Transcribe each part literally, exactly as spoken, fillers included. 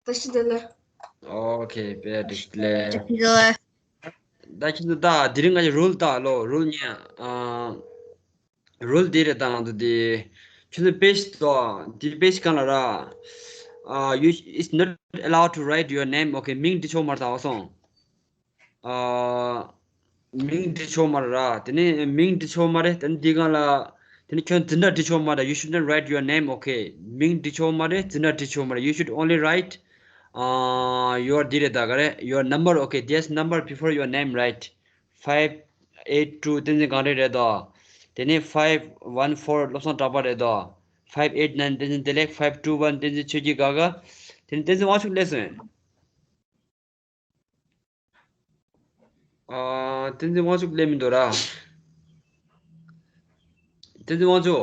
བཀྲ་ཤིས་བདེ་ལེགས། ཨོ་ཁེ། བཀྲ་ཤིས་བདེ་ལེགས། བཀྲ་ཤིས་བདེ་ལེགས། ད་ཁྱེད་ཚོ་ད་དེ་རིང་ང་ཚོ་རུལ་ལྟ་ལོ། རུལ་ཉན། ཨ། རུལ་འདི་རེད། ད་ང་ཚོ་འདི་ཁྱོད་ཚོ་པེ་ཇི་དོ། འདི་པེ་ཇི་གང་ལ་ར། ཨ། you, it's not allowed to write your name, okay? མིང་འབྲི་ཆོག་མ་རེད། ད་ཧ་སོང་། ཨ། མིང་འབྲི་ཆོག་མ་རེད་ར། དེ་ནས་མིང་འབྲི་ཆོག་མ་རེད། དེ་ནས་འདི་གང་ལ། དེ་ནས་ཁྱོད་འཛིན་གྲྭ་འབྲི་ཆོག་མ་རེད། You should not write your name, okay? མིང་འབྲི་ཆོག་མ་རེད། འཛིན་གྲྭ་འབྲི་ཆོག་མ་རེད། You should only write, uh, your འདི་རེད། ད་ག་རེ། your number, okay? There's number before your name, right? five eight two བསྟན་འཛིན་གངས་རི་རེད་དོ། དེ་ནས་five one four བློ་བཟང་གྲགས་པ་རེད་དོ། five eight nine བསྟན་འཛིན་བདེ་ལེགས། five two one བསྟན་འཛིན་ཆོས་སྐྱིད་དགའ་དགའ། དེ་ནས་བསྟན་འཛིན་དབང་ཕྱུག་སླེབས་སོང་། ཨ། བསྟན་འཛིན་དབང་ཕྱུག་སླེབས་མི་འདུག་ར། བསྟན་འཛིན་དབང་ཕྱུག་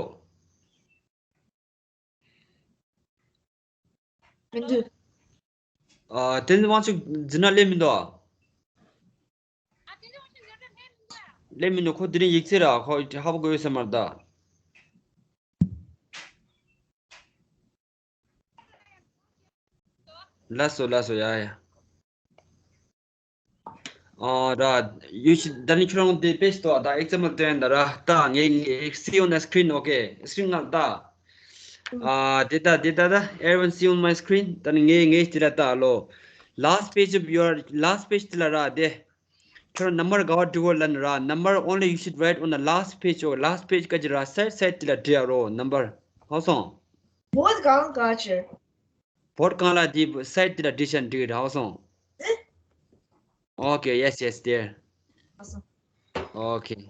མི་འདུག་ཨ། བསྟན་འཛིན་དབང་ཕྱུག་འཛིན་གྲྭ་སླེབས་མི་འདུག་སླེབས་མི་འདུག་ཁོ་དེ་རིང་ཡིག་ཚད་ར། ཁོ་ཧ་པོ་དགོས་ཡོད་ས་མ་རེད་ད། ལགས་སོ། ལགས་སོ། ཡ་ཡ། ཨ་ར། you should ད་ནི་ཁྱོད་རང་དེ་པེ་ཇི་དོ། ད་example སྟོན་ད་ར། ད་ངས་ངས་see on the screen, okay? Screen ང་ད། ཨ། དེ་ད་དེ་ད་ད་everyone see on my screen. ད་ནི་ངས་ངས་དེ་ལ་ད་ལོ། Last page of your, last page དེ་ལ་ར་དེ། ཁྱོད་རང་number ག་བ་འབྲི་དགོས་ལབ་ན་ར། Number only you should write on the last page, okay? Last page ག་ཅི་ར། Side side དེ་ལ་འབྲི་ཡ་རོ། Number ཧ་སོང་། བོད་གང་ག་ཅི། བོད་གང་ལ་དེ་side དེ་ལ་འབྲི་ཤ་འགྲིག་ར། ཧ་སོང་། Okay, yes, yes, there. Okay.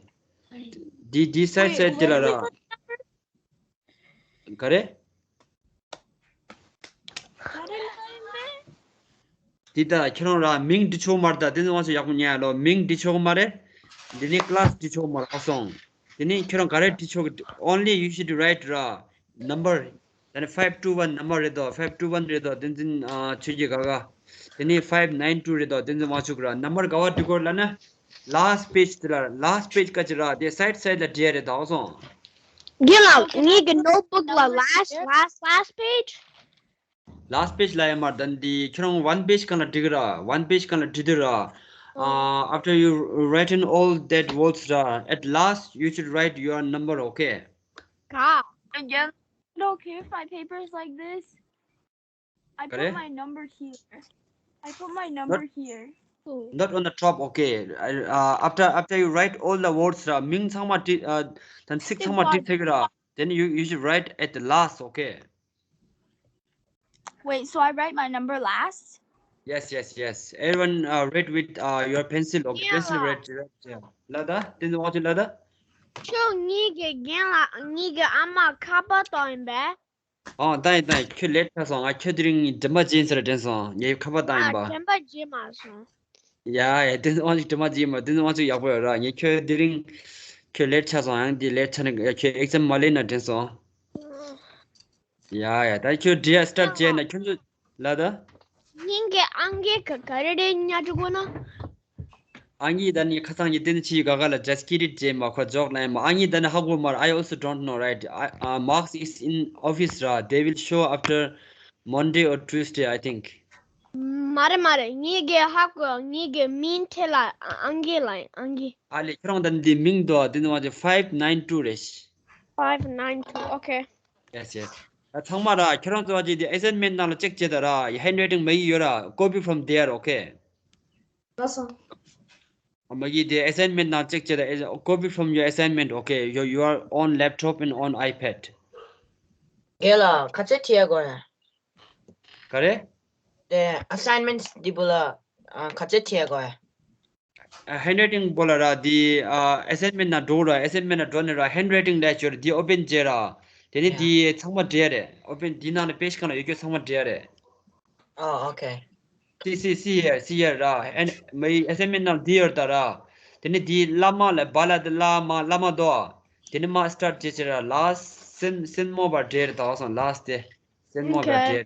དེ་དེ་side side དེ་ལ་ར། ག་རེ། དེ་ད་ཁྱོད་རང་ར་མིང་འབྲི་ཆོག་མ་རེད། ད་བསྟན་འཛིན་དབང་ཕྱུག་ཡག་པོ་ཉན་ལོ། མིང་འབྲི་ཆོག་མ་རེད། འདི་ནི་class འབྲི་ཆོག་མ་རེད། ཧ་སོང་། དེ་ནི་ཁྱོད་རང་ག་རེ་འབྲི་ཆོག Only you should write ར། Number དེ་ནི་five two one number རེད་དོ། five two one རེད་དོ། བསྟན་འཛིན་ཨ་ཆོས་སྐྱིད་དགའ་དགའ། དེ་ནི་five nine two རེད་དོ། བསྟན་འཛིན་དབང་ཕྱུག་ར། Number ག་བ་འབྲི་དགོས་ལབ་ན། Last page དེ་ལ། Last page ག་ཅི་ར། དེ་side side ལ་འབྲི་ཡ་རེད། ད་ཧ་སོང་། རྒན་ལགས། ངེད་ཀྱི་notebook ལ་last, last, last page. Last page ལ་ཡ་མར་ད་འདི་ཁྱོད་རང་one page གང་ལ་འབྲི་གི་ར། One page གང་ལ་འབྲི་དུས་ར། Uh, after you written all that words ར, at last you should write your number, okay? ག་རྒན། Is it okay if my paper is like this? I ག་རེ། Put my number here. I put my number here. Not on the top, okay? I, uh, after, after you write all the words ར། མིང་ཚང་མ་བྲིས། ཨ། ད་ཚིག་ཚང་མ་བྲིས་ཚར་གི་ར། Then you, you should write at the last, okay? Wait, so I write my number last? Yes, yes, yes. Everyone, uh, write with, uh, your pencil, okay? Yeah. Pencil, write, write, yeah. ལ་ད། བསྟན་འཛིན་དབང་ཕྱུག་ལ་ད། ཁྱོད་ངེད་ཀྱི་རྒན་ལགས། ངེད་ཀྱི་ཨ་མ་ཁ་པར་བཏང་ཡིན་པས། ཨོ། ད་ཡིན་ད་ཡིན། ཁྱོད་late ཆགས་སོང་། ང་ཁྱོད་དེ་རིང་དྲི་མ་བརྗེད་ཟེར་དྲན་སོང་། ངས་ཁ་པར་བཏང་ཡིན་པ། ཨ། དྲན་པ་བརྗེད་མ་སོང་། ཡ་ཡ། བསྟན་འཛིན་དབང་ཕྱུག་དྲི་མ་བརྗེད་མ། བསྟན་འཛིན་དབང་ཕྱུག་ཡག་པོ་ཡོད་ར། ངས་ཁྱོད་དེ་རིང་ཁྱོད་late ཆགས་སོང་། ཡང་དེ་late ཆགས་ནས་ཁྱོད་exam མ་ལེན་ན་དྲན་སོང་། ཡ་ཡ། ད་ཁྱོད་འབྲི་ཡ་start བྱས་ན་ཁྱོད་ཚོ་ལ་ད། སྙིང་གི་ཨང་རྒས་ག་ག་རེ་རེད་ཉ་ཅུ་གོ་ན། ཨང་རྒས་ད་ནི་ཁ་སང་ངས་བསྟན་ཆི་ག་ག་ལ་just kidding བྱས་མ། ཁོ་joke ལ་ཡིན་མ། ཨང་རྒས་ད་ནི་ཧ་གོ་མ་ར། I also don't know, right? I, uh, marks is in office ར། They will show after Monday or Tuesday, I think. མ་རེད་མ་རེད། ངེད་ཀྱི་ཧ་གོ། ངེད་ཀྱི་མིང་ཐད་ལ་ཨང་རྒས་ལ་ཡིན། ཨང་རྒས། ཨ་ལེ། ཁྱོད་རང་ད་འདི་མིང་དོ། དེ་ནི་མ་ཅི་five nine two རེད། Five nine two, okay. Yes, yes. ད་ཚང་མ་ར་ཁྱོད་རང་ཚོ་བ་ཅི་དེ་assignment ནང་ལ་check བྱེད་ད་ར། Handwriting མ་ཡིག་ཡོད་ར། Copy from there, okay? ལགས་སོ། མ་གི་དེ་assignment ནང་check བྱེད་ད། Copy from your assignment, okay? Your, your own laptop and own iPad. རྒན་ལགས། ག་ཚོད་བྲིས་དགོས་ཡ། ག་རེ། དེ་assignments འདི་པོ་ལ་ཨ་ག་ཚོད་བྲིས་དགོས་ཡ། ཨ། handwriting པོ་ལ་ར། འདི་ཨ་assignment ནང་འགྲོ་ར། assignment ནང་འགྲོ་ནས་ར་handwriting ལ་ཅོར་འདི་open བྱེད་ར། དེ་ནས་ཡ། འདི་ཚང་མ་འབྲི་ཡ་རེད། open འདི་ནང་ལ་page གང་ལ་ཡོད་རྒྱུ་ཚང་མ་འབྲི་ཡ་རེད། ཨ། okay. See, see, see here, see here ར། and མ་ཡི་assignment ནང་འདི་ཡོད་ད་ར། དེ་ནས་འདི་བླ་མ་ལ་བ་ལ་དེ་བླ་མ། བླ་མ་དོ། དེ་ནས་མ་start བྱེད་བྱེད་ར། last སེན་སེན་མོ་བ་འབྲི་ར། ད་བ་སོང་last དེ་སེན་མོ་བ་འབྲི། okay.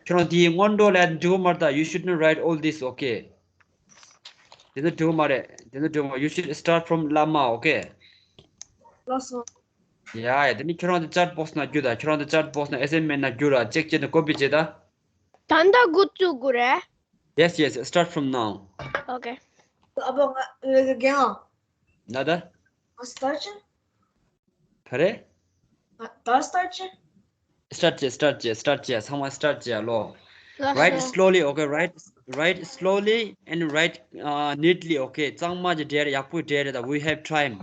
ཁྱོད་རང་དེའི་སྔོན་འགྲོ་ལ་འབྲི་དགོས་མ་རེད་ད། You should not write all this, okay? དེ་ཚོ་འབྲི་དགོས་མ་རེད། དེ་ཚོ་འབྲི་དགོས་མ། You should start from བླ་མ, okay? ལགས་སོ། ཡ་ཡ། དེ་ནི་ཁྱོད་རང་དེ་chat box ནང་བརྒྱུད་ད། ཁྱོད་རང་དེ་chat box ནང་assignment ནང་བརྒྱུད་ར། check བྱས་ནས་copy བྱེད་ད། ད་ལྟ་འགོ་བཙུགས་དགོས་རེད། Yes, yes, start from now. Okay. ཨ་ཕ་ང་རྒན་ལགས། ན་ད། ང་start བྱེད། ག་རེ། ང་ད་start བྱེད། Start བྱེད། Start བྱེད། Start བྱེད། ཚང་མ་start བྱེད་ལོ། ལགས་Write སོ། slowly, okay? Write, write slowly and write uh, neatly, okay? གཙང་མ་གྱི་འབྲི་རེད། ཡག་པོ་འབྲི་རེད་ད། We have time.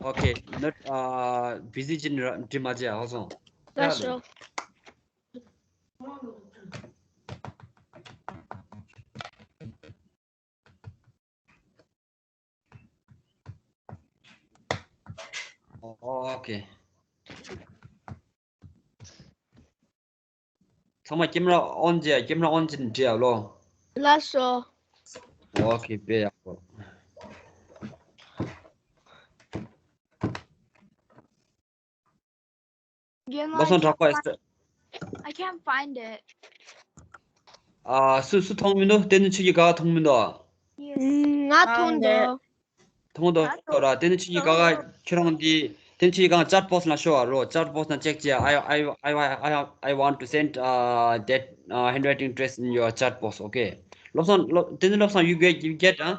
Okay, not uh, busy ཅིག་འབྲི་མ་བྱེད། ཧ་སོང་། ལགས་སོ། Okay. ཚང་མ་camera on བྱེད། camera on བྱེད་འབྲི་ཡ་ལོ། ལགས་སོ། Okay, དཔེ་ཡག་པོ། རྒན་བློ་བཟང་གྲགས་པ། I can't find it. ཨ་སུ་སུ་མཐོང་མི་འདུག་བསྟན་འཛིན་ཆོས་ཀྱི་ག་ག་མཐོང་མི་འདུག་ང་མཐོང་འདུག་མཐོང་འདུག་ར། བསྟན་འཛིན་ཆོས་ཀྱི་ག་ག་ཁྱོད་རང་འདི་བསྟན་འཛིན་ཆོས་ཀྱི་ག་ག་chat box ནང་ཤོག་རོ། chat box ནང་check བྱེད། I I I I I want to send uh, that uh, handwriting test in your chat box, okay? བློ་བཟང་བློ་བསྟན་འཛིན་བློ་བཟང་you get you get uh?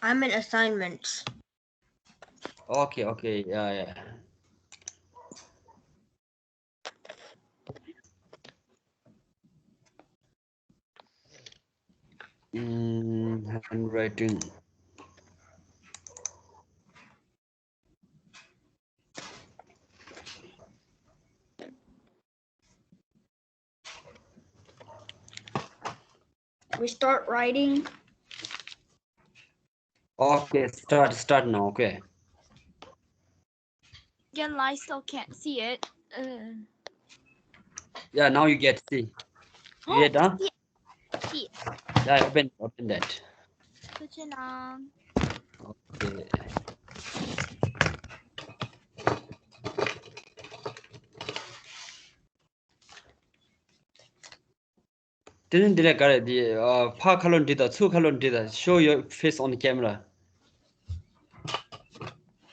I'm in assignments. Okay, okay, yeah, yeah. Mm, handwriting. We start writing. Okay, start, start now, okay. Again, I still can't see it. Uh, Yeah, now you get, see. You get, huh? See, see. Yeah, open, open that. Put it on. Okay. དེ་ནི་འདི་ལས་ག་རེ་འདི་ཨ་ཕ་ཁ་ལོ་འདི་དང་ཚུ་ཁ་ལོ་འདི་དང་show your face on the camera.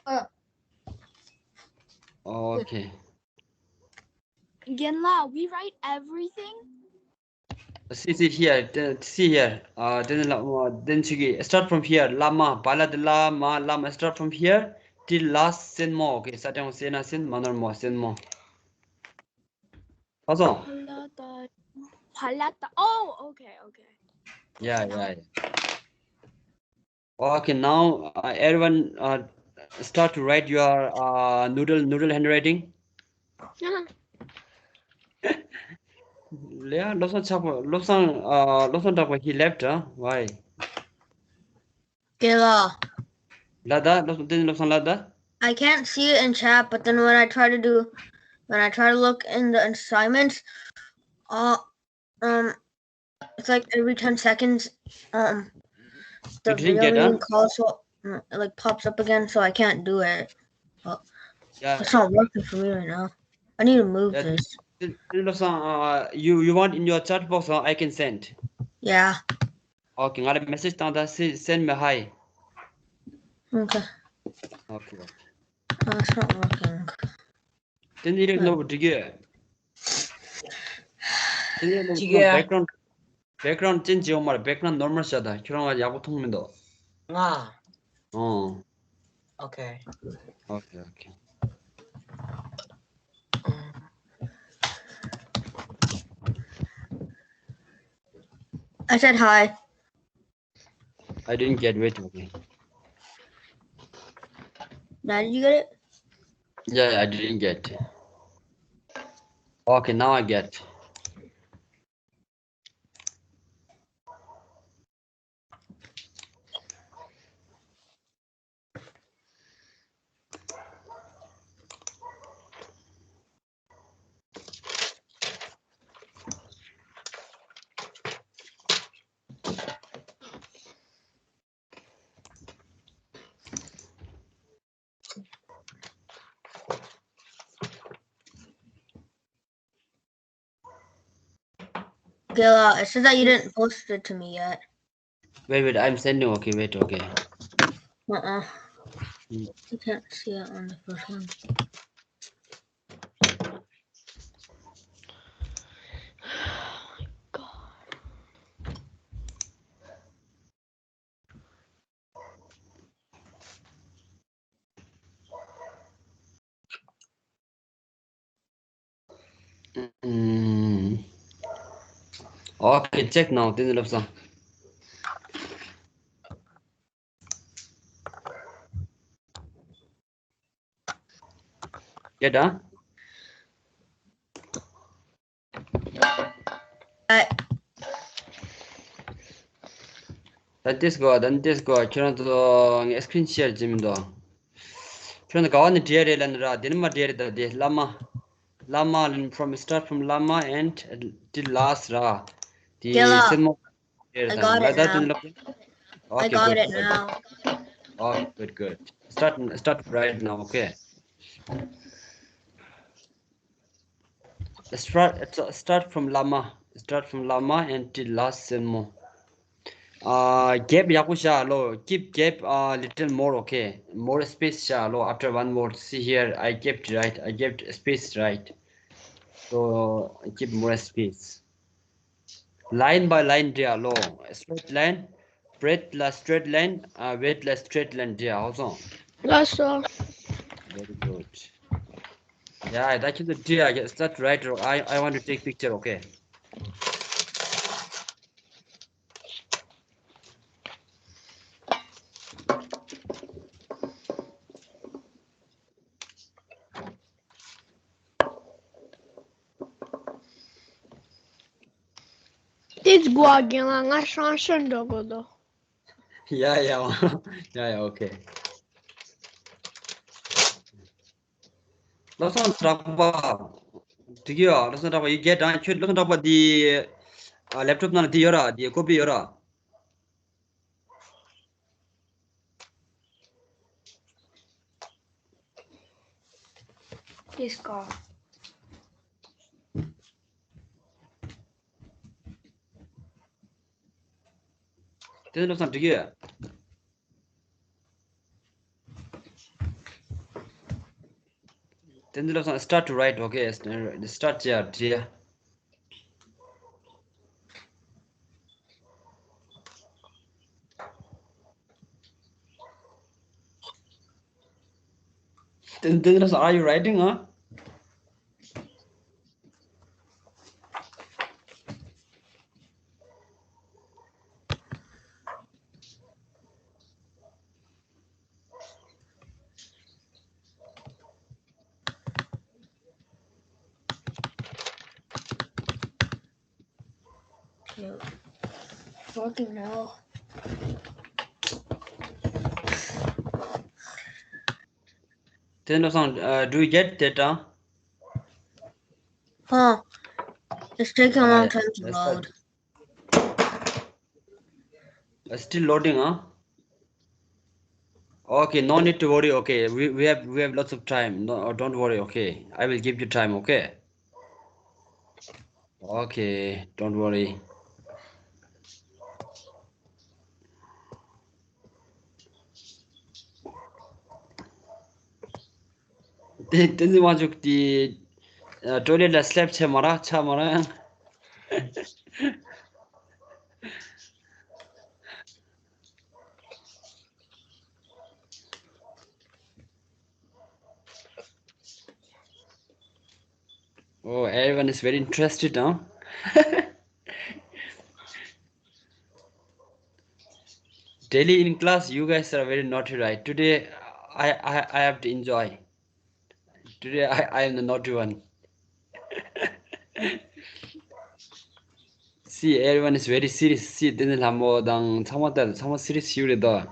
Uh. Okay. Again, la, we write everything. See, see here, the- see here. Uh, then la, uh, then she start from here. Lama, bala de lama, lama start from here till last sen mo. Okay, starting sen na sen, manor mo sen mo. Awesome. Palata. Palata. Oh, okay, okay. Yeah, yeah, yeah. Okay, now uh, everyone uh, start to write your uh, noodle noodle handwriting. ལེ་ཡ་བློ་བཟང་ཆགས་པ་བློ་བཟང་ཨ་བློ་བཟང་གྲགས་པ་he left, huh? Why? རྒན་ལགས། ལ་ད་བློ་བཟང་བསྟན་བློ་བཟང་ལ་ད། I can't see it in chat, but then when I try to do, when I try to look in the assignments, uh, um, it's like every ten seconds, um, the You didn't video get, huh? meeting call so mm, it like pops up again, so I can't do it. Yeah. It's not working for me right now. I need to move Yeah. this. བསྟན་བློ་བཟང་ཨ་you you want in your chat box, uh, I can send. Yeah. Okay, ང་ལ་message བཏང་ད། Send me hi. Okay. Okay. Oh, it's not working. དེ་ནི་རིག་ནོར་བུ་འགྲིག་གི། དེ་ནི་རིག་ནོར་བུ། འགྲིག་གི། background background change བྱེད་ཡོང་མ་རེད། background normal བྱ་ད། ཁྱོད་རང་ལ་ཡག་པོ་མཐོང་མི་འདུག་ང་། ཨོ། Okay. Okay, okay. I said hi. I didn't get. Wait, okay. Now did you get it? Yeah, I didn't get. Okay, now I get. Gil, uh, it says that you didn't post it to me yet. Wait, wait, I'm sending. Okay, wait, okay. Uh-uh. Hmm. You can't see it on the first one. Okay, check now. དེ་ནི་ལབ་སོང་། Get, ཨ། ད་ཏིས་གོ་ད་ཏིས་གོ་ཁྱོད་རང་ཚོ་ངས་screen share བྱེད་མི་འདུག་ཁྱོད་རང་ཚོ་ག་བ་ནས་བྲིས་རེད་ལབ་ན་ར། དེ་ནི་མ་བྲིས་རེད། ད་དེ་བླ་མ། བླ་མ། From, start from བླ་མ and till last ར། དེ་རྒན་ལགས། སེར་མོ་བྲིས་རེད། I got it now. I got it now. Okay, good, good. Okay, good, good. Start, start right now, okay? Start, start from བླ་མ. Start from བླ་མ and till last སེར་མོ། ཨ། gap ཡག་པོ་བཞག་ལོ། keep gap, uh, little more, okay? More space བཞག་ལོ། After one word, see here, I kept, right? I kept space, right? So keep more space. Line by line བྲིས་ལོ། Straight line, breadth ལ་straight line, uh, width ལ་straight line བྲིས། ཧ་སོང་། ལགས་སོ། Very good. Yeah, that is the dear. Yes, that's right. I, I want to take picture, okay? ཏིས་གོ་རྒན་ལགས། ང་ཧྲང་ཧྲན་འགྲོ་དགོས་འདུག་ཡ་ཡ། ཡ་ཡ། Okay. བློ་བཟང་གྲགས་པ། འགྲིག་གི་ཡོད། བློ་བཟང་གྲགས་པ། You get done. ཁྱོད་བློ་བཟང་གྲགས་པ་འདི། ཨ། laptop ནང་ལ་འདི་ཡོད་ར། འདི་copy ཡོད་ར། This car. དེ་ནི་བློ་བཟང་འགྲིག་གི་ཡོད། དེ་ནི་བློ་བཟང་start to write, okay? Start བྱས་ཡ་བྲིས་ཡ། དེ་ནི་བློ་བཟང་are you writing, huh? Fucking hell. དེ་ནི་བློ་བཟང་uh, do you get that, huh? Huh. It's taking a long time to load. It's still loading, huh? Okay, no need to worry. Okay, we, we have we have lots of time. No, don't worry. Okay, I will give you time. Okay. Okay, don't worry. དེ་དེ་ནི་དབང་ཕྱུག་དེ་ཊོའི་ལེཊ་ལ་སི་ལེབ་བྱས་མ་ར་ཆགས་མ་ར། Oh, everyone is very interested, huh? Daily in class, you guys are very naughty, right? Today, I, I, I have to enjoy. Today, I, I am the naughty one. See, everyone is very serious. See, དེ་ནི་ལྷ་མོ་དང་ཚང་མ་ལྟ་ཚང་མ་སི་རི་ཡས་ཡོད་རེད་དོ།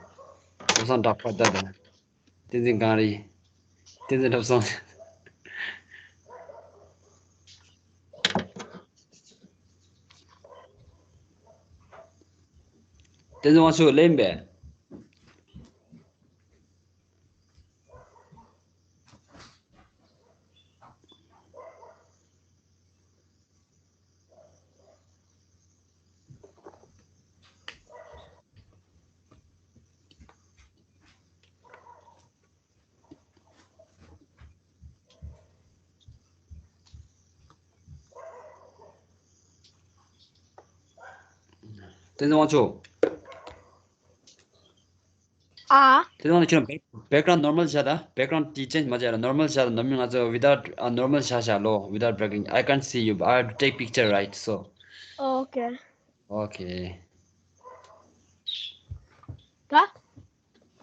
བློ་བཟང་གྲགས་པ་ལྟ་དང་། བསྟན་འཛིན་གངས་རི། བསྟན་འཛིན་གྲུབ་བཟང་། བསྟན་འཛིན་དབང་ཕྱུག་སླེབས་པས། བསྟན་འཛིན་དབང་ཕྱུག། ཨ། དེ་དང་ཁྱོད་background normal བྱ་ད། background དེ་change མ་བྱ་ར། normal བྱ་ད། ནོར་མི་ང་ཚོ་without uh, normal བྱ་བྱ་ལོ། without breaking. I can't see you. I have to take picture, right? So Okay. Okay. That?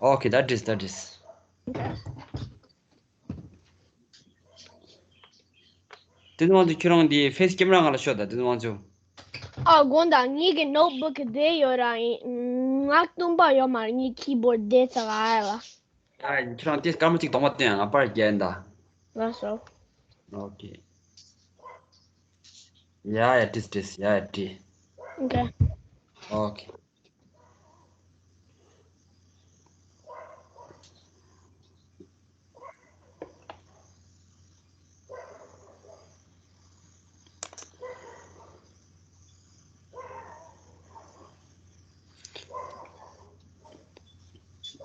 Okay, that is, that is. Okay. དེ་ནང་དུ་ཁྱོད་རང་དེ་ཕེ་སི་ཀེམ་ར་ང་ལ་ཤོད་ད། དེ་ནང་དུ། ཨ་དགོངས་དག་ངེད་ཀྱི་ནོ་ཊི་བུག་དེ་ཡོད་ར་ཡིན། ང་སྟོན་པ་ཡོད་མ་རེད། ངའི་ཁི་བྷོར་ཌི་དེ་ཚ་ག་ཨ་ལ། ཡ་ཁྱོད་རང་དེ་སྐར་མ་གཅིག་གདོང་པ་སྟོན་ཡ། ང་པར་རྒྱག་ཡིན་ད། ལགས་སོ། Okay. Yeah, yeah, this, this, yeah, this. Okay. Okay.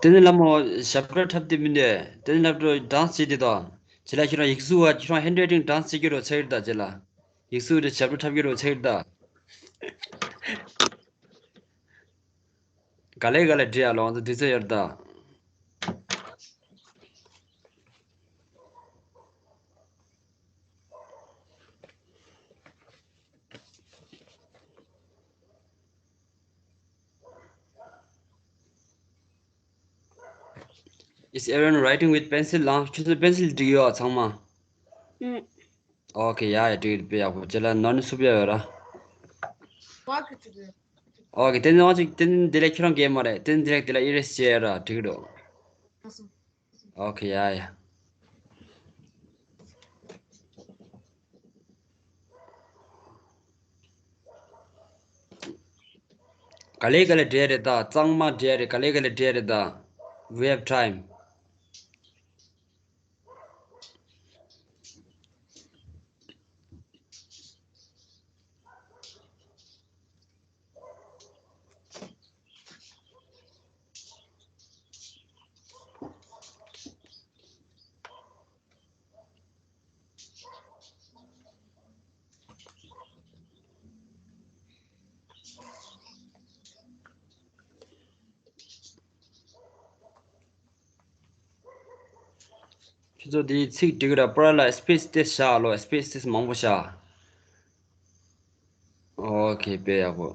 དེ་ནི་ལ་མོ་ཞབས་བྲོ་འཁྲབ་དེ་མིན་ཏེ། དེ་ནི་ལབ་འགྲོ་ཌན་སི་བྱེད་དེ་དོ། ཇེ་ལ་ཁྱོད་རང་ཡིག་གཟུགས་བ་ཁྱོད་རང་ཧེན་ཌི་རའི་ཊིང་ཌན་སི་བྱེད་ཀྱི་རོ་ཚེ་ཡིར་ད་ཇེ་ལ། ཡིག་གཟུགས་དེ་ཞབས་བྲོ་འཁྲབ་ཀྱི་རོ་ཚེ་ཡིར་ད། ག་ལེ་ག་ལེ་འདྲི་ཡ་ལོ་ང་ཚོ་དུས་ཚོད་ཡོད་ད། Is everyone writing with pencil? ལང་ཁྱོད་ཚོ་པེན་སིལ་བྲིས་ཡོད་ཚང་མ། ཨུམ། Okay, yeah, yeah, བྲིས་དཔེ་ཡག་པོ། ཅེ་ལ་ནོར་ནི་སུབ་ཡ་ཡོད་ར། Okay, དེ་ནི་ང་ཅིག་དེ་ནི་དེ་ལས་ཁྱོད་རང་གས་མ་རེད། དེ་ནི་དེ་ལས་དེ་ལ་ཨི་རེས་བྱས་ཡ་ར་བྲིས་འགྲོ། Okay, yeah, yeah. ག་ལེ་ག་ལེ་འདྲེ་རེད་ད། གཙང་མ་འདྲེ་རེད། ག་ལེ་ག་ལེ་འདྲེ་རེད་ད། We have time. ཁྱེད་ཚོ་འདིའི་ཚིག་འབྲི་གི་ར་པར་ལ་སི་པེ་སི་དེ་བཞག་ལོ། སི་པེ་སི་དེ་མང་པོ་བཞག Okay, དཔེ་ཡག་པོ།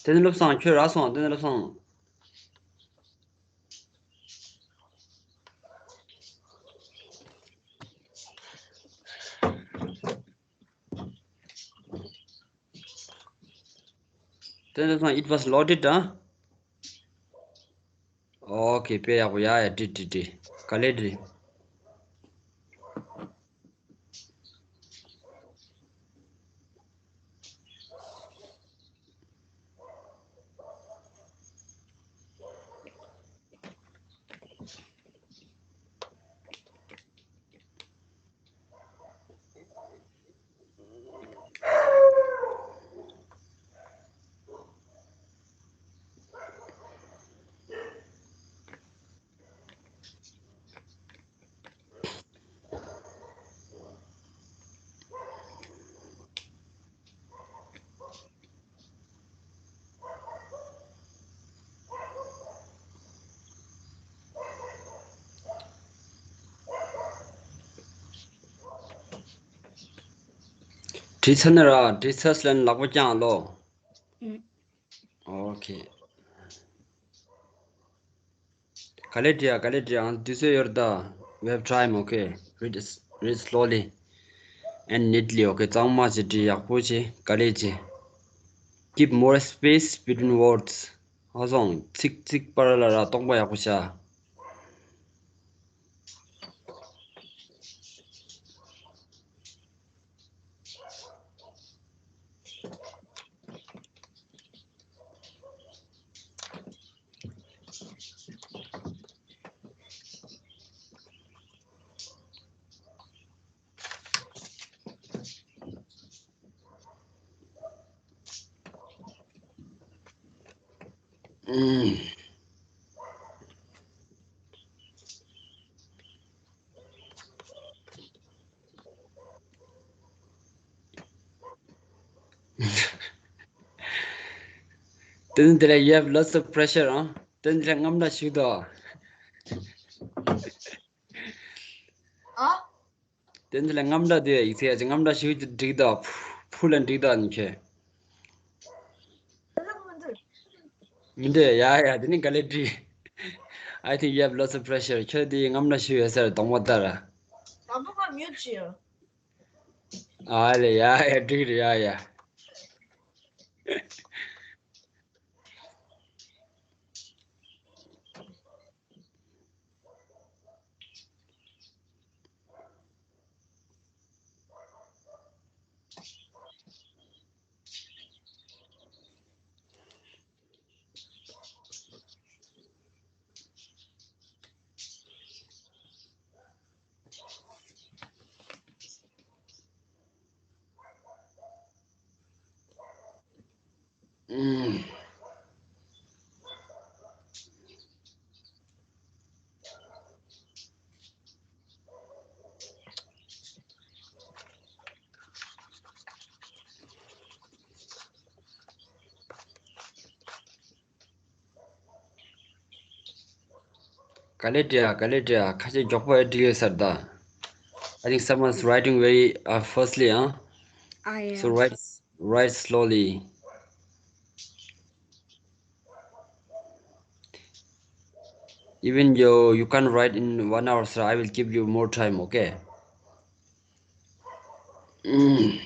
དེ་ནི་བློ་བཟང་ཁྱོད་རག་སོང་། དེ་ནི་བློ་བཟང་། དེ་ནི་བློ་བཟང་། It was loaded, huh? Okay, དཔེ་ཡག་པོ། ཡ་ཡ་འགྲིག་འགྲིག་འགྲིག་ག་ལེ་འགྲིག་བྲིས་ཚར་ན་ར། བྲིས་ཚར་ལན་ལག་པ་བརྐྱངས་ལོ། ཨུམ། Okay. ག་ལེ་འབྲི་ཡ། ག་ལེ་འབྲི་ཡ། དུས་ཚོད་ཡོད་རེད་ད། We have time, okay? Read s- read slowly and neatly, okay? གཙང་མ་བྱེད། འབྲི་ཡག་པོ་བྱེད། ག་ལེ་བྱེད། Keep more space between words. ཧ་སོང་། ཚིག་ཚིག་བར་ལ་ར་སྟོང་པ་ཡག་པོ་བྱ། ཨུམ། དེ་ནི་དེ་ལ you have lots of pressure ཨང་། དེ་ནི་དེ་ལ་རྔམ་ལ་ཞུགས་དོ། ཨ། དེ་ནི་དེ་ལ་རྔམ་ལ་དེ་ཡིག་ཚད་ཡ་ཅིག་རྔམ་ལ་ཞུགས་ཀྱི་འགྲིག་དོ། ཕུ་ལ་འགྲིག་དོ་ནི་ཁྱོད། མི་འདོད་ཡ་ཡ་དེ་ནི་ག་ལེ་འགྲིག I think you have lots of pressure. ཁྱོད་དེ་རྔམ་ལ་ཞུགས་ཡོད་ས་རེད་གདོང་པ་ལྟར། དང་པོ་ང་མྱུར་བྱེད་ཡོད། ཨ་ལེ་ཡ་ཡ་འགྲིག་རེད་ཡ་ཡ། ཨུམ། ག་ལེ་འདྲ་ག་ལེ་འདྲ་ཁ་ཤས་མགྱོགས་པོ་ཨེ་འབྲི་ཡོད་ས་རེད་ད། I think someone's writing very uh, fastly, huh? I am. So write write slowly. Even though you can't write in one hour, sir, I will give you more time, okay? Mm.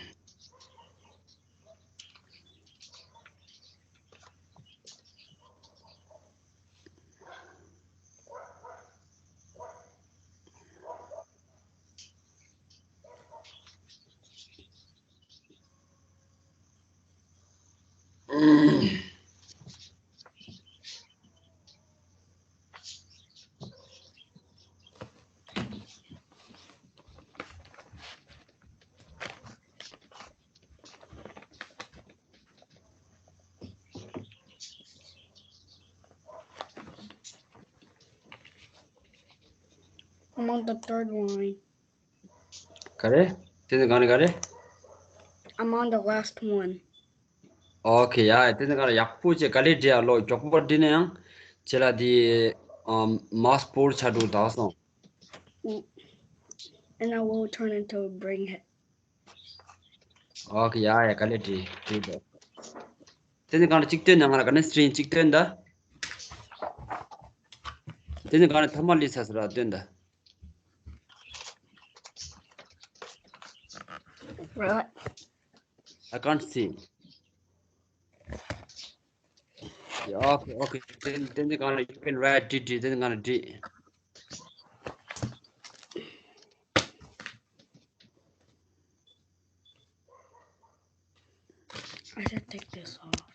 I'm on the third line. ག་རེ། དེ་ནི་གང་རེད་ག་རེ། I'm on the last one. Okay, ཡ་དེ་ནི་གང་རེད་ཡག་པོ་བྱས་ག་ལེ་འབྲི་ཡ་ལོ་མགྱོགས་པོ་འབྲི་ན་ཡང་བྱས་ལ་དེ་ཨམ་མཱས་པོར་ཆ་འགྲོ་དག་སོང་། And I will turn into a brain head. Okay, ཡ་ཡ་ག་ལེ་འབྲི་འབྲི་འདུག་དེ་ནི་གང་རེད་གཅིག་སྟོན་ན་ང་ལ་ག་ནས་སྲིན་གཅིག་སྟོན་ད། དེ་ནི་གང་རེད་ཐ་མ་ལི་ས་ས་ར་སྟོན་ད། Right. I can't see. Yeah, okay, okay. Then, then the kind of, you can write D D, then the kind of D. I should take this off.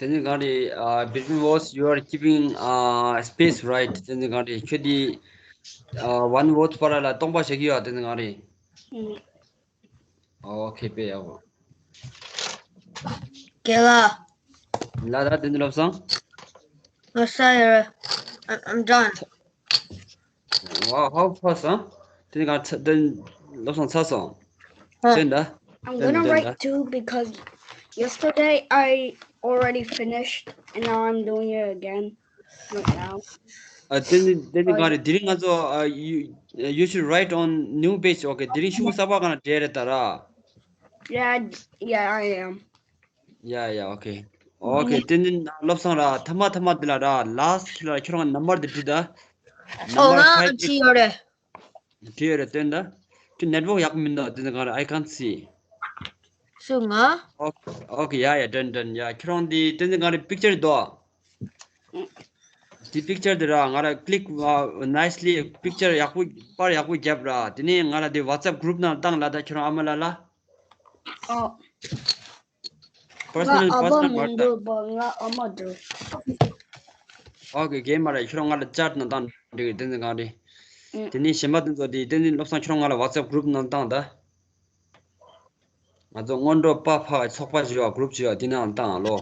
དེ་ནི་གང་རེད། uh, between words you are keeping uh, space, right? དེ་ནི་གང་རེད། ཁྱོད་དེ་uh, one word བར་ལ་སྟོང་པ་བྱེད་ཀྱི་ཡོད། དེ་ནི་གང་རེད། ཨོ་ཁེ་པེ་ཡ་བོ། རྒན་ལགས། ལ་ད་དེ་ནི་ལབ་སོང་། ལོ་ས་ཡོད། I'm I'm done. Wow, how fast, huh? དེ་ནི་གང་ཚ་དེ་ནི་ལབ་སོང་ཚར་སོང་། Huh. དེ་འདྲ། I'm དེ་འདྲ་gonna དེ་write འདྲ། Two because yesterday I already finished and now I'm doing it again right now. ཨ་དེ་ནི་དེ་ནི་གང་རེད། དེ་རིང་ང་ཚོ་ཨ་you you should write on new page, okay? དེ་རིང་ཤུགས་གསར་པ་གང་ལ་འབྲེལ་རེད་ད་ར། Yeah, yeah, I am. Yeah, yeah, okay. Okay, དེ་ནི་བློ་བཟང་ར་ཐ་མ་ཐ་མ་དེ་ལ་ར་last ལ་ཁྱོད་རང་ནམ་བར་དེ་བྲིས་ད། Oh, ནམ་བར་ང་ཕའི་བྲིས་ཡོད་རེད། བྲིས་ཡོད་རེད་སྟོན་ད། ཁྱོད་network ཡག་པོ་མིན་འདུག་དེ་ནི་གང་རེད། I can't see. སུ་ང་། Okay, okay, yeah, yeah, done, done, yeah. ཁྱོད་རང་དེ་དེ་ནི་གང་རེད། Picture འདུག་དེ་picture དེ་ར་ང་ར་click nicely picture ཡག་པོ་པར་ཡག་པོ་བརྒྱབ་ར། དེ་ནས་ང་ར་དེ་WhatsApp group ནང་བཏང་ལ་ད་ཁྱོད་རང་ཨ་མ་ལ་ལ། ཨོ། ང་ཨ་ཕ་མི་འདུག་པ། ང་ཨ་མ་འདུག་ཨོ་ཁེ། གེ་མ་རེད། ཁྱོད་རང་ང་ལ་ཅེཊ་ནང་བཏང་འགྲིག་གི། བསྟན་འཛིན་གངས་རི། ཨུ། དེ་ནས་གཞན་པ་དེ་ཚོ་དེ། བསྟན་འཛིན་བློ་བཟང་ཁྱོད་རང་ང་ལ་ཝ་ཊི་སེབ་གུ་རུབ་ནང་བཏང་ད། ང་ཚོ་སྔོན་འགྲོ་པ་ཕ་ཚོགས་པ་བྱས་པ། གུ་རུབ་བྱས་པ་དེ་ནང་བཏང་ཨ་ལོ།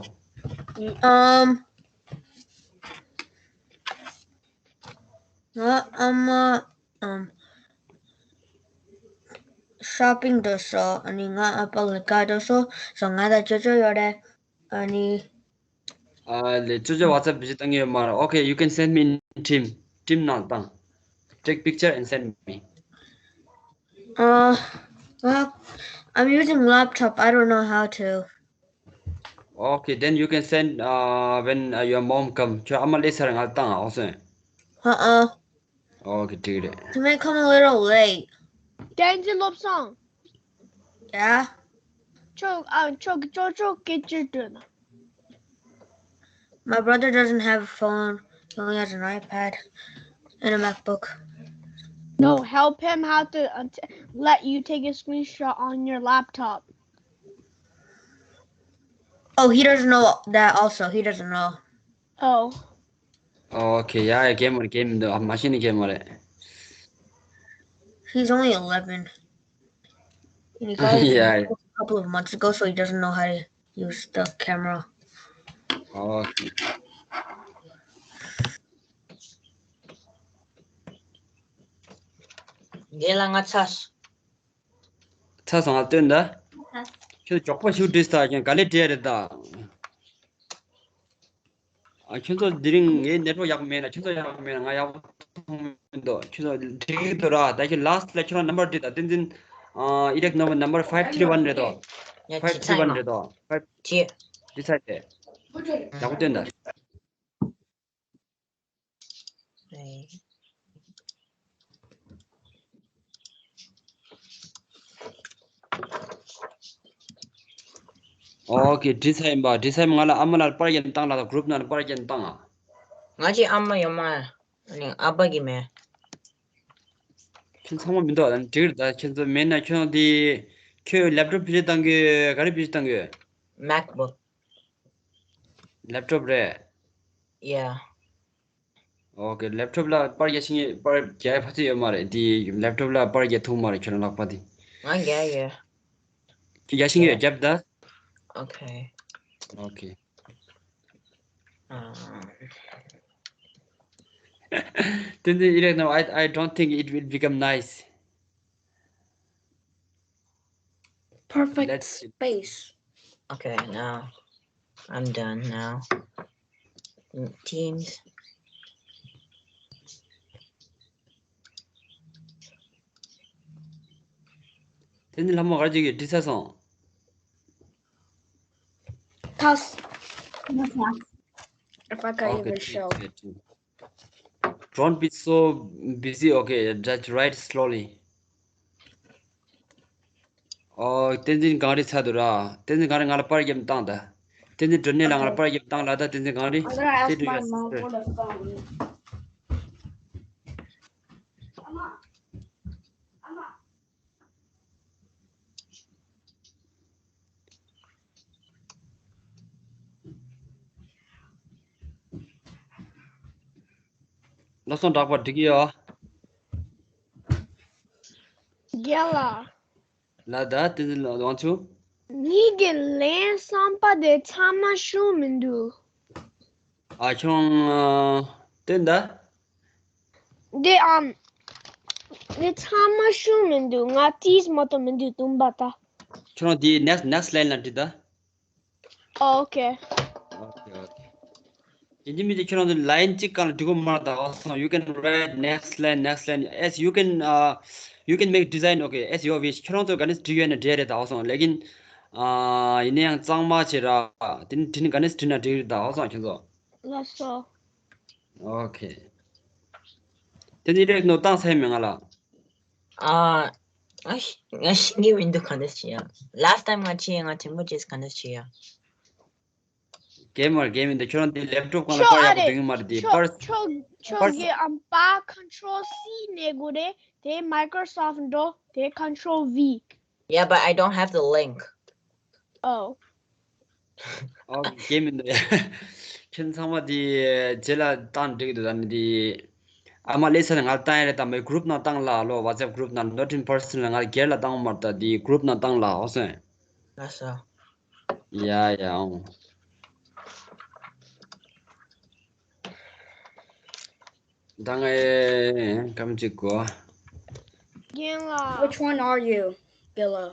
ཨམ། ང་ཨ་མ་ཨམ་ཤོ་པིང་འགྲོ་སོང་། ཨ་ནི་ང་ཨ་ཕ་ལས་ཀ་འགྲོ་སོང་། སོ་ང་དང་ཅོ་ཅོ་ཡོད་རེད། ཨ་ནི། ཨ་ལེ། ཅོ་ཅོ་ཝ་ཊི་སེབ་བྱས་བཏང་གི་ཡོད་མ་རེད། Okay, you can send me in team. Team ནང་བཏང་། Take picture and send me. Uh, well, I'm using laptop. I don't know how to. Okay, then you can send uh, when uh, your mom come. ཁྱོད་ཨ་མ་སླེབས་ཚར་ང་ལ་བཏང་ཨ། འོ་སོང་། Uh-uh. Okay, འགྲིག་རེད། You may come a little late. བསྟན་འཛིན་བློ་བཟང་། Yeah? ཁྱོད་ཨ་ཁྱོད་ཅོ་ཅོ་སྐད་ཆ་འདྲི་ན། My brother doesn't have a phone. He only has an iPad and a MacBook. No, help him how to uh, t- let you take a screenshot on your laptop. Oh, he doesn't know that also. He doesn't know. Oh. Okay, yeah, yeah, གེ་མ་རེད། གེ་མ་མི་འདུག་ཨ། མ་གཞི་ནས་གེ་མ་རེད། He's only eleven. And he got it Yeah. a couple of months ago, so he doesn't know how to use the camera. Okay. རྒན་ལགས་ང་ཚར་སོང་། ཚར་སོང་ང་སྟོན་ད། ཁྱོད་མགྱོགས་པོ་ཞིག་བྲིས་ད། ཁྱོད་ག་ལེ་བྲིས་རེད་ད། ཨ། ཁྱོད་ཚོ་དེ་རིང་ངའི་ནེཊ་ཝརྐ་ཡག་པོ་མེད་ན། ཁྱོད་ཚོ་ཡག་པོ་མེད་ན་ང་ཡག་པོ་མཐོང་མི་འདུག་ཁྱོད་ཚོ་འགྲིག་གི་འདུག་ར། ད་ཁྱོད་ལཱསི་ལ་ཁྱོད་རང་ནམ་བར་བྲིས་དང་། བསྟན་འཛིན། ཨ། ཨི་རེག་ནམ་བར་ནམ་བར་ཕའིབ་ཐི་རི་ཝན་རེད་དོ། ཡ་ཕའིབ་ཐི་རི་ཝན་རེད་དོ། ཕའིབ་ཐི་རི་ཝན། བྲིས་ཚར་ཏེ། ཡག་པོ་སྟོན་དང་། ཨོ་ཁེ། བྲིས་ཚར་ཡིན་པ། བྲིས་ཚར་ཡིན་པ། ང་ལ་ཨ་མ་ལགས་པར་རྒྱག་བཏང་ལ་དང་། གུ་རུབ་ནང་ལ་པར་རྒྱག་བཏང་ཨ། ང་ཅི་ཨ་མ་ཡོད་མ། ཨ་ནི་ཨ་ཕ་གི་མེད། ཁྱོད་ཚང་མ་མི་འདུག་འགྲིག་རེད་ད། ཁྱོད་ཚོ་མེད་ན། ཁྱོད་དེ་ཁྱོད་ལེབ་ཊོབ་ཕི་ཞིག་བཏང་གི། ག་རེ་ཕི་ཞིག་བཏང་གི། MacBook. ལེབ་ཊོབ་རེད། Yeah. ཨོ་ཁེ། ལེབ་ཊོབ་ལ་པར་རྒྱག་ཤེས་ངེས། པར་རྒྱག་ཕ་ཚོད་ཡོད་མ་རེད། དེ་ལེབ་ཊོབ་ལ་པར་རྒྱག་ཐུབ་མ་རེད། ཁྱོད་རང་ལག་པ་དེ། ང་རྒྱག་ཡོད། ཁྱོད་རྒྱག་ཤེས་ངེས། རྒྱབ་ད། Okay. ཨོ་ཁེ། Um, བསྟན་འཛིན། ཨི་རེག་ནམ་བར། I, I don't think it will become nice. Perfect Let's see. space. Okay, now I'm done now. Mm, Teams. བསྟན་འཛིན་ལྷ་མོ་ག་རེ་བྱེད་ཀྱི། བྲིས་ཚར་སོང་། Toss. If I can Okay, even show. Don't be so busy, okay? Just write slowly. ཨོ། བསྟན་འཛིན་གངས་རི་ཚར་འདུག་ར། བསྟན་འཛིན་གངས་རི་ང་ལ་པར་རྒྱབ་བཏང་ད། བསྟན་འཛིན་སྒྲོན་གནས་ལགས་ང་ལ Okay. པར་རྒྱབ་བཏང་ལ་ད། བསྟན་འཛིན་གངས་རི། I'm gonna ask Say to my your mom sister. What is going on. བློ་བཟང་གྲགས་པ་འགྲིག་གི་ཡོད། རྒན་ལགས། ལ་ད་དེ་ལ་དབང་ཆུ། ངེད་ཀྱི་ལན་བསམ་པ་དེ་ཚང་མ་ཤོང་མི་འདུག་ཨ་ཁྱོད་སྟོན་ད། དེ་ཨམ། དེ་ཚང་མ་ཤོང་མི་འདུག་ང་བྲིས་མ་ཐུབ་མི་འདུག་དུམ་པ་ད། ཁྱོད་རང་དེ་next next line ལ་བྲིས་ད། Okay. Okay, okay. ཡིན་གཅིག་མིན་གཅིག་ཁྱོད་རང་ཚོ་ལའིན་གཅིག་སྒང་ལ་འབྲི་དགོས་མ་རེད་ད། ཨོ་སོང་། You can write next line, next line. As you can, uh, you can make design, okay, as your wish. ཁྱོད་རང་ཚོ་ག་ནས་འབྲི་ཡོད་ན་འབྲི་རེད་ད། ཨོ་སོང་། ལེ་ཀིན། ཨ། ཡིན་ན་ཡང་གཙང་མ་བྱེད་ར། དེ་ནི་དེ་ནི་ག་ནས་བྲིས་ན་འགྲིག་རེད་ད། ཨོ་སོང་། ཁྱོད་ཚོ། ལགས་སོ། Okay. དེ་ནི་རེད་ནོ་བཏང་ས་ཡིན་མིན་ང་ལ། ཨ། ང་ཤི་ང་ཤི་གི་མི་འདུག་ག་འདྲ་བྱེད་ཡ། Last time ང་ཆེ་ང་དྲན་པོ་བྱས་ག་འདྲ་བྱེད་ཡ། གེ་མར་གེ་མིན་དུ་ཁྱོད་རང་དེ་ལེབ་ཊོབ་སྒང་ལ་ཁྱོད་པར་ཡག་པོ་ཨ་རེ། འདོན་གི་མ་རེད་དེ། ཁྱོད་པར། ཁྱོད་པར། ཁྱོད་ཀྱི་ཨམ་པ་Control C ནས་དགོས་རེད། དེ་Microsoft འགྲོ། དེ་Control V. Yeah, but I don't have the link. Oh. ཨོ་ཁེ། མི་འདུག་ཡ། ཁྱེད་ཚང་མ་དེ་རྗེས་ལ་བཏང་འགྲིག་འདུག་ད་ནི་དེ། ཨ་མ་ལེ་ས་ནས་ང་ལ་བཏང་ཡ་རེད། ད་མོའི་གུ་རུབ་ནང་བཏང་ལ་ལོ། WhatsApp གུ་རུབ་ནང་། not in person ལ། ང་སྒེར་ལ་བཏང་མ་རེད། ད་དེ་གུ་རུབ་ནང་བཏང་ལ་ཨོ་སོང་། ལགས་སོ། ཡ་ཡ་ཨོ། ད་ངས་སྐར་མ་གཅིག་གོ། རྒན་ལགས། Which one are you, Billo?